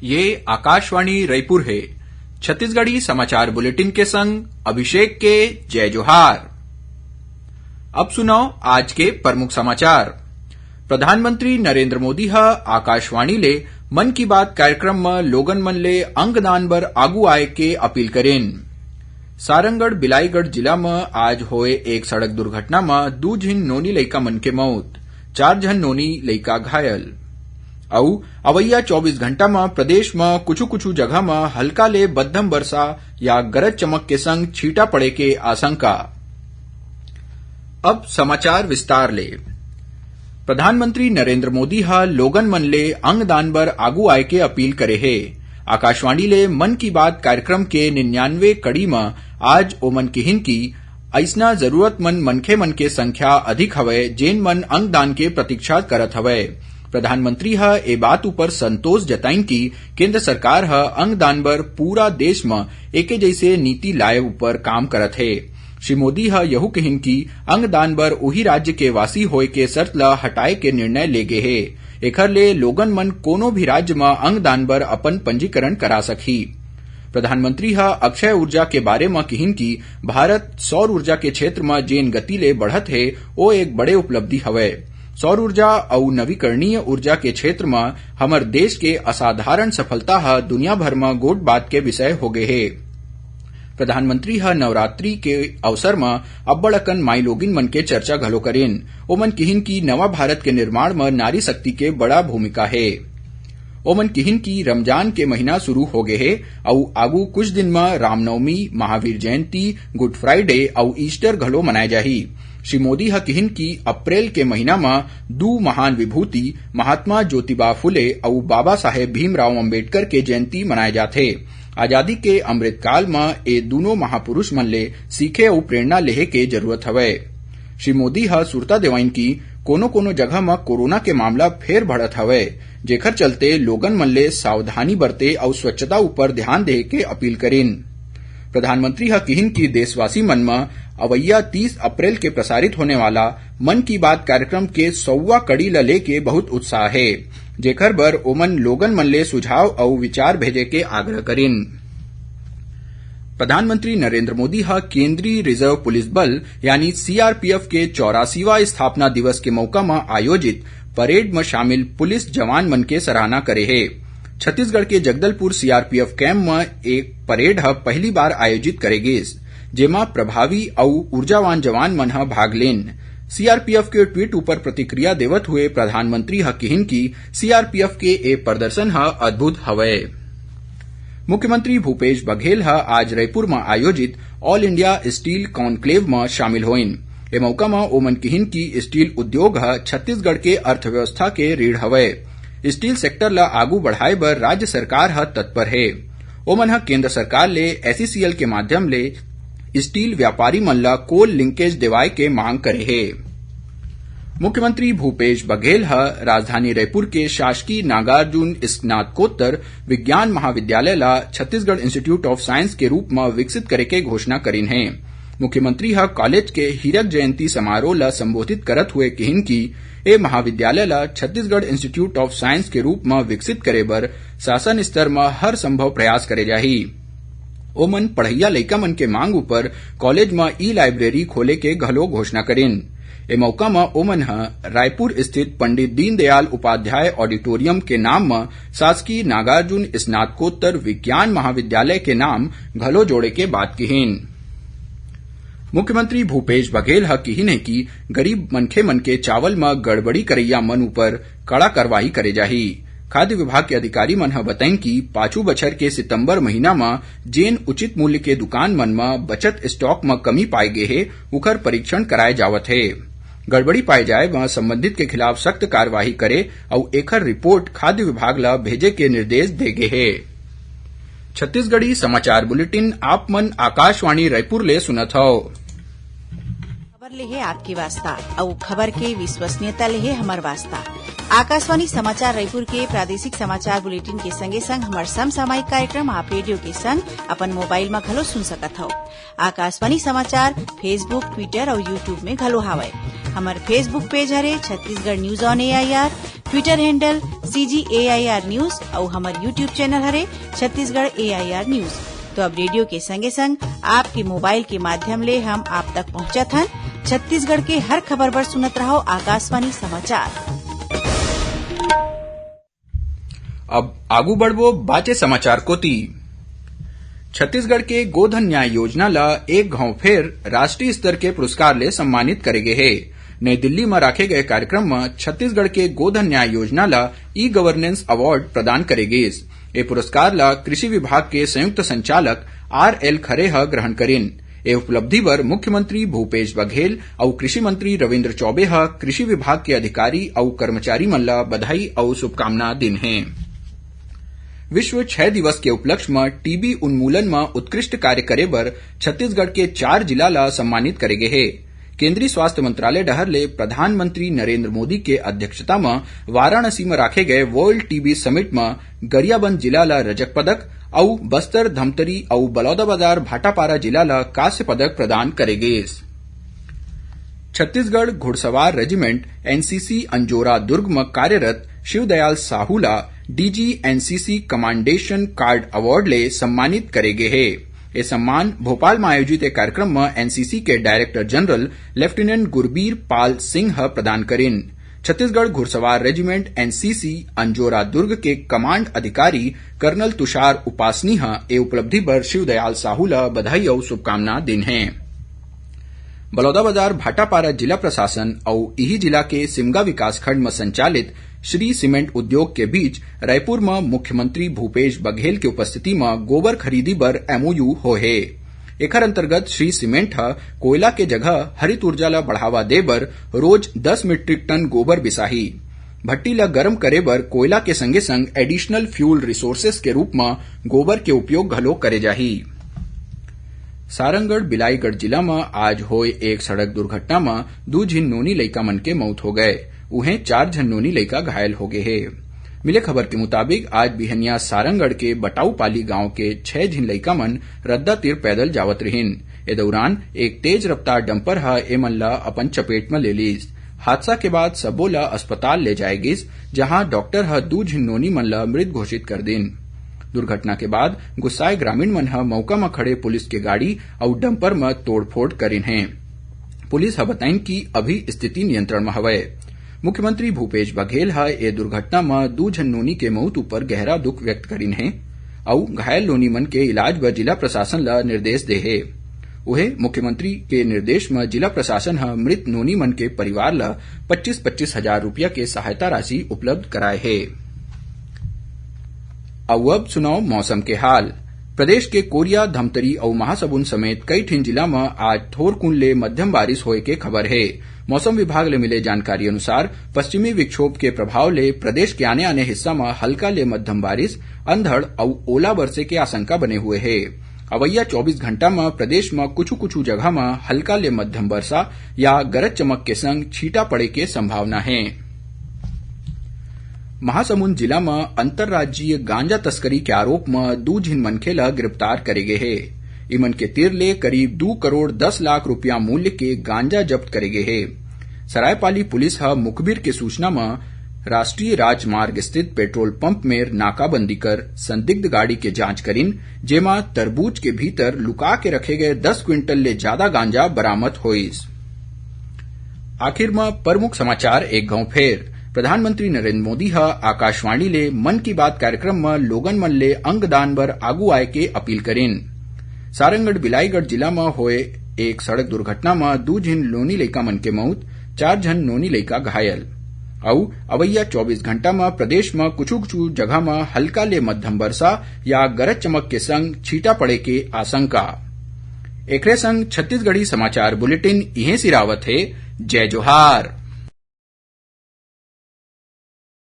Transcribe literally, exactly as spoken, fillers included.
ये आकाशवाणी रायपुर हे। छत्तीसगढ़ी समाचार बुलेटिन के संग अभिषेक के जय जोहार। अब सुनव आज के प्रमुख समाचार। प्रधानमंत्री नरेंद्र मोदी ह आकाशवाणी ले मन की बात कार्यक्रम म लोगन मन ले अंगदान बर आगू आए के अपील करेन। सारंगढ़ बिलाईगढ़ जिला म आज होए एक सड़क दुर्घटना म दू झिन नोनी लइका मन के मौत, चार झन नोनी लइका घायल। अउ अवइया चौबीस घंटा म प्रदेश म कुछु-कुछु जगह म हल्का ले मध्यम वर्षा या गरज चमक के संग छींटा पड़े के आशंका। अब समाचार विस्तार ले। प्रधानमंत्री नरेंद्र मोदी ह लोगन मन ले अंगदान बर आगू आए के अपील करे हे। आकाशवाणी ले मन की बात कार्यक्रम के निन्यानवे कड़ी म आज ओमन किहिन कि अइसना जरूरतमंद मनखे मन के संख्या अधिक हवय, जेन मन अंगदान के प्रतीक्षा करत हवय। प्रधानमंत्री ह ए बात उपर संतोष जताइन कि केंद्र सरकार ह अंगदान बर पूरा देश म एके जइसे नीति लाए उपर काम करत हे। श्री मोदी ह यहू कहिन कि अंगदान बर उही राज्य के वासी होए के शर्त ल हटाए के निर्णय ले गे हे। एखर ले लोगन मन कोनो भी राज्य म अंगदान बर अपन पंजीकरण करा सकही। प्रधानमंत्री ह अक्षय ऊर्जा के बारे म किहिन कि भारत सौर ऊर्जा के क्षेत्र म जेन गति ले बढ़त हे, ओ एक बड़े उपलब्धि हवय। सौर ऊर्जा अउ नवीकरणीय ऊर्जा के क्षेत्र म हमर देश के असाधारण सफलता ह दुनिया भर म गोठ बात के विषय होगे हे। प्रधानमंत्री ह नवरात्रि के अवसर म अब्बड़ अकन माईलोगिन मन के चर्चा घलो करेन। ओमन किहिन कि नवा भारत के निर्माण म नारी शक्ति के बड़ा भूमिका हे। ओमन किहिन कि रमजान के महीना शुरू होगे हे अउ आगू कुछ दिन म रामनवमी, महावीर जयंती, गुड फ्राइडे अउ ईस्टर घलो मनाए जाही। श्री मोदी ह किहिन कि अप्रैल के महीना म दू महान विभूति महात्मा ज्योतिबा फुले अउ बाबा साहेब भीमराव अंबेडकर के जयंती मनाए जाथे। आजादी के अमृतकाल म ए दूनों महापुरुष मन ले सीखे अउ प्रेरणा लेहे के जरूरत हवय। श्री मोदी ह सुरता देवाइन कि कोनो-कोनो जगह म कोरोना के मामला फेर बढ़त हवय, जेखर चलते लोगन मन ले सावधानी बरते अउ स्वच्छता उपर ध्यान देहे के अपील करिन। प्रधानमंत्री ह किहिन कि देशवासी मन म अवइया तीस अप्रैल के प्रसारित होने वाला मन की बात कार्यक्रम के सौवा कड़ी ल लेके बहुत उत्साह हे, जेखर बर ओमन लोगन मन ले सुझाव अउ विचार भेजे के आग्रह करिन। प्रधानमंत्री नरेंद्र मोदी ह केंद्रीय रिजर्व पुलिस बल यानी सीआरपीएफ के चौरासीवां स्थापना दिवस के मौका म आयोजित परेड म शामिल पुलिस जवान मन के सराहना करे हे। छत्तीसगढ़ के जगदलपुर सीआरपीएफ कैंप म एक परेड ह पहली बार आयोजित करे गिस, जेमा प्रभावी अउ ऊर्जावान जवान मन ह भाग लेन। सीआरपीएफ के ट्वीट ऊपर प्रतिक्रिया देवत हुए प्रधानमंत्री ह किहिन कि सीआरपीएफ के ए प्रदर्शन ह अद्भुत हवय। मुख्यमंत्री भूपेश बघेल ह आज रायपुर म आयोजित ऑल इंडिया स्टील कॉन्क्लेव म शामिल होइन। ए मौका म ओमन किहिन कि स्टील उद्योग ह छत्तीसगढ़ के अर्थव्यवस्था के रीढ़ हवय। स्टील सेक्टर ल आगू बढ़ाए बर राज्य सरकार ह तत्पर हे। ओमन ह केंद्र सरकार ले एसईसीएल के माध्यम ले स्टील व्यापारी मन ल कोल लिंकेज देवाए के मांग करे हे। मुख्यमंत्री भूपेश बघेल ह राजधानी रायपुर के शासकीय नागार्जुन स्नातकोत्तर विज्ञान महाविद्यालय ल छत्तीसगढ़ इंस्टीट्यूट ऑफ साइंस के रूप म विकसित करे के घोषणा करिन हे। मुख्यमंत्री ह कॉलेज के हीरक जयंती समारोह ल संबोधित करत हुए किहिन कि ए महाविद्यालय ल छत्तीसगढ़ इंस्टीट्यूट ऑफ साइंस के रूप म विकसित करे बर शासन स्तर म हर संभव प्रयास करे जाही। ओमन पढ़इया लइका मन के मांग उपर कॉलेज म ई लाइब्रेरी खोले के घलो घोषणा करिन। ए मौका म ओमन ह रायपुर स्थित पंडित दीनदयाल उपाध्याय ऑडिटोरियम के नाम म शासकीय नागार्जुन स्नातकोत्तर विज्ञान महाविद्यालय के नाम घलो जोड़े के बात किहिन। मुख्यमंत्री भूपेश बघेल ह किहिन हे कि गरीब मनखे मन के चावल म गड़बड़ी करइया मन उपर कड़ा कार्रवाई करे जाही। खाद्य विभाग के अधिकारी मन ह बताइन कि पाछू बछर के सितंबर महीना म जेन उचित मूल्य के दुकान मन म बचत स्टॉक म कमी पाए गे हे, उखर परीक्षण कराए जावत हे। गड़बड़ी पाए जाए म संबंधित के खिलाफ सख्त कार्यवाही करे अउ एखर रिपोर्ट खाद्य विभाग ल भेजे के निर्देश दे गे हे। छत्तीसगढ़ी समाचार बुलेटिन आप मन आकाशवाणी रायपुर ले सुनत हव। खबर ले हे आपके वास्ता, अउ खबर के विश्वसनीयता ले हे हमर वास्ता। आकाशवाणी समाचार रायपुर के प्रादेशिक समाचार बुलेटिन के संगे संग हमर समसामयिक कार्यक्रम आप रेडियो के संग अपन मोबाइल म घलो सुन सकत हव। आकाशवाणी समाचार Facebook, Twitter अउ YouTube में घलो हावय। हमर Facebook पेज हरे Chhattisgarh news on AIR, Twitter handle CG AIR news अउ हमर YouTube चैनल हरे छत्तीसगढ़ एआईआर न्यूज। तो अब रेडियो के संगे संग आपके मोबाइल के माध्यम ले हम आप तक पहुंचत हन। छत्तीसगढ़ के हर खबर बर सुनत रहव आकाशवाणी समाचार। अब आगू बढ़बो बाचे समाचार कोति। छत्तीसगढ़ के गोधन न्याय योजना ला एक घांव फेर राष्ट्रीय स्तर के पुरस्कार ले सम्मानित करे गे हे। नई दिल्ली म राखे गए कार्यक्रम म छत्तीसगढ़ के गोधन न्याय योजना ला ई गवर्नेंस अवार्ड प्रदान करे गिस। ए पुरस्कार ला कृषि विभाग के संयुक्त संचालक आर एल खरे ह ग्रहण करिन। ए उपलब्धि बर मुख्यमंत्री भूपेश बघेल अउ कृषि मंत्री रविंद्र चौबे ह कृषि विभाग के अधिकारी अउ कर्मचारी मन ला बधाई अउ शुभकामना दिन हे। विश्व क्षय दिवस के उपलक्ष्य म टीबी उन्मूलन म उत्कृष्ट कार्य करे बर छत्तीसगढ़ के चार जिला ला सम्मानित करे गे हे। केंद्रीय स्वास्थ्य मंत्रालय डहर ले प्रधानमंत्री नरेंद्र मोदी के अध्यक्षता म वाराणसी म राखे गए वर्ल्ड टीबी समिट म गरियाबंद जिला ला रजक पदक अउ बस्तर, धमतरी अउ बलौदाबाजार भाटापारा जिला ला कांस्य पदक प्रदान करे गिस। छत्तीसगढ़ घुड़सवार रेजिमेंट, एनसीसी, अंजोरा दुर्ग म कार्यरत शिवदयाल साहू ला DG NCC commendation card award ले सम्मानित करे गे हे। ए सम्मान भोपाल म आयोजित एक कार्यक्रम म एनसीसी के director general lieutenant Gurbir Pal Singh ह प्रदान करिन। छत्तीसगढ़ घुड़सवार रेजिमेंट, एनसीसी, अंजोरा दुर्ग के कमांड अधिकारी कर्नल तुषार उपासनी ह ए उपलब्धि बर शिवदयाल साहू ल बधाई अउ शुभकामना दिन हे। बलौदाबाजार भाटापारा जिला प्रशासन अउ इही जिला के सिमगा विकासखंड म संचालित श्री सीमेंट उद्योग के बीच रायपुर म मुख्यमंत्री भूपेश बघेल के उपस्थिति म गोबर खरीदी बर एमओयू होए हे। एखर अंतर्गत श्री सीमेंट ह कोयला के जगह हरित ऊर्जा ल बढ़ावा दे बर रोज दस मीट्रिक टन गोबर बिसाही। भट्टी ल गरम करे बर कोयला के संगे संग एडिशनल फ्यूल रिसोर्सेस के रूप म गोबर के उपयोग घलो करे जाही। सारंगढ़ बिलाईगढ़ जिला म आज होए एक सड़क दुर्घटना म दू झिन नोनी लइका मन के मउत हो गए। उहें, चार झन नोनी लइका घायल हो गए हे। मिले खबर के मुताबिक, आज बिहनिया सारंगढ़ के बटाऊपाली गांव के छह झिन लइका मन रद्दा तीर पैदल जावत रिहिन। ए दौरान एक तेज रफ्तार डंपर ह एमन ल अपन चपेट म ले लीस। हादसा के बाद सबो ल अस्पताल ले जाए गिस, जहां डॉक्टर ह दू झिन नोनी मन ल मृत घोषित कर दिन। दुर्घटना के बाद गुस्साए ग्रामीण मन ह मौका म खड़े पुलिस के गाड़ी अउ डंपर म तोड़फोड़ करिन हे। पुलिस ह बताइन कि अभी स्थिति नियंत्रण म हवय। मुख्यमंत्री भूपेश बघेल ह ए दुर्घटना म दू झन नोनी के मउत ऊपर गहरा दुख व्यक्त करिन हे अउ घायल नोनी मन के इलाज बर जिला प्रशासन ल निर्देश दे हे। उहे, मुख्यमंत्री के निर्देश म जिला प्रशासन ह मृत नोनी मन के परिवार ल पच्चीस पच्चीस हजार रुपया के सहायता राशि उपलब्ध कराए हे। अउ अब सुनव मौसम के हाल। प्रदेश के कोरिया, धमतरी अउ महासमुंद समेत कई ठिन जिला म आज थोरकुन ले मध्यम बारिश होए के खबर हे। मौसम विभाग ले मिले जानकारी अनुसार, पश्चिमी विक्षोभ के प्रभाव ले प्रदेश के आने-आने हिस्सा म हल्का ले मध्यम बारिश, अंधड़ अउ ओला बरसे के आशंका बने हुए हे। अवइया चौबीस घंटा म प्रदेश म कुछु-कुछु जगह म हल्का ले मध्यम बरसा या गरज चमक के संग छींटा पड़े के संभावना हे। महासमुंद जिला म अंतर्राज्यीय गांजा तस्करी के आरोप म दू झिन मनखे ल गिरफ्तार करे गे हे। इमन के तीर ले करीब दू करोड़ दस लाख रुपया मूल्य के गांजा जब्त करे गे हे। सरायपाली पुलिस ह मुखबिर के सूचना म राष्ट्रीय राजमार्ग स्थित पेट्रोल पंप मेर नाकाबंदी कर संदिग्ध गाड़ी के जांच करिन, जेमा तरबूज के भीतर लुका के रखे गए दस क्विंटल ले ज्यादा गांजा बरामद होइस। आखिर म प्रमुख समाचार एक घांव फेर। प्रधानमंत्री नरेंद्र मोदी ह आकाशवाणी ले मन की बात कार्यक्रम म लोगन मन ले अंगदान बर आगू आए के अपील करिन। सारंगढ़ बिलाईगढ़ जिला म होए एक सड़क दुर्घटना म दू झिन नोनी लइका मन के मउत, चार झन नोनी लइका घायल। अउ अवइया चौबीस घंटा म प्रदेश म कुछु-कुछु जगह म हल्का ले मध्यम बरसा या गरज चमक के संग छींटा पड़े के आशंका। एकरे संग छत्तीसगढ़ी समाचार बुलेटिन इहें सिरावत हे। जय जोहार।